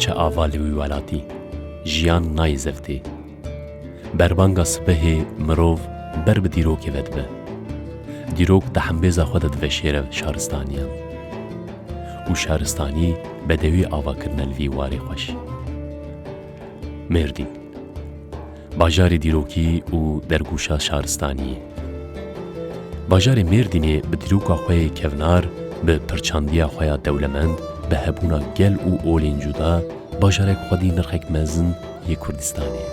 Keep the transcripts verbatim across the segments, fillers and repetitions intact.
çi ava li wî welatî. Jiyan nayê zevtê. Berbanga sibehê mirov ber bi dîrokê ve dibe. Dîrok di hembêza xwe de diveşêre şaristaniyan. Û şaristanî bedewî ava kirine li vî warê xweş. Mêrdîn. Bajarê dîrokî û dergûşa şaristaniyê. Bajarê Mêrdînê bi dîroka xwe yê kevnar, bi pirçandiya xwe ya dewlemend, bi hebûna gel û olên cuda, bajarek xwedî nirxek mezin yê Kurdistanê.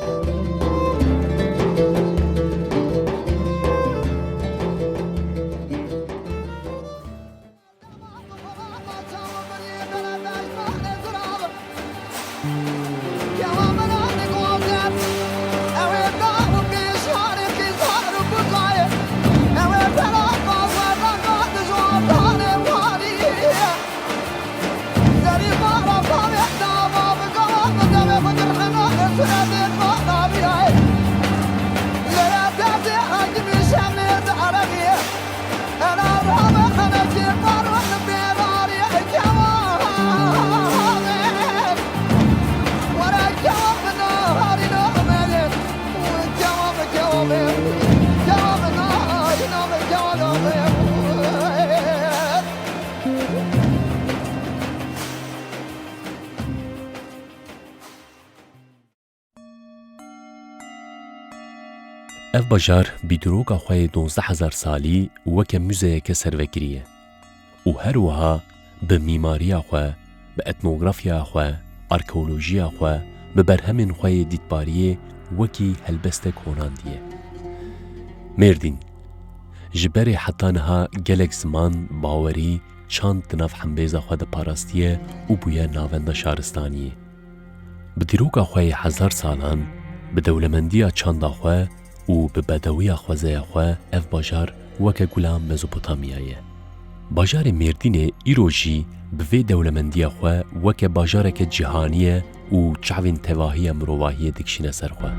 Ev bajar bi dîroka xwe yê duwazdeh hezar salî weke muzeyeke servekirî ye û her wiha bi mîmariya xwe, bi etnografyaya xwe, arkeolojiya xwe, bi berhemên xwe yê dîtbariyê wekî helbestek honandiye. Mêrdîn. Ji berê heta niha gelek ziman, bawerî, çand di nav hembêza xwe de parastiye û bûye navenda şaristaniyê. Bi dîroka xwe yê hezar salan, bi dewlemendiya çanda xwe û bi bedewiya xwezeya xwe ev bajar weke gula Mezopotamya ye. Bajarê Mêrdînê îro jî bi vê dewlemendiya xwe weke bajareke cîhanî ye û çavên tevahiya mirovahiyê dikişîne ser xwe.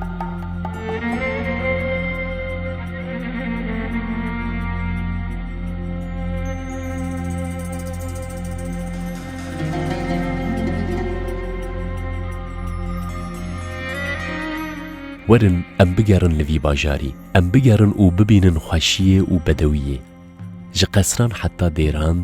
Werin em bigerin li vî bajarî. Em bigerin û bibînin xweşiyê û bedewiyê. Ji qesran heta dêran,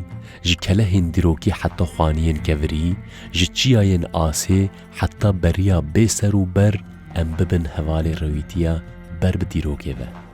ji kelehên dîrokî heta xwaniyên kevirî, ji çiyayên asê heta beriya bê ser û ber, em bibin hevalê rewîtiya ber bi dîrokê ve.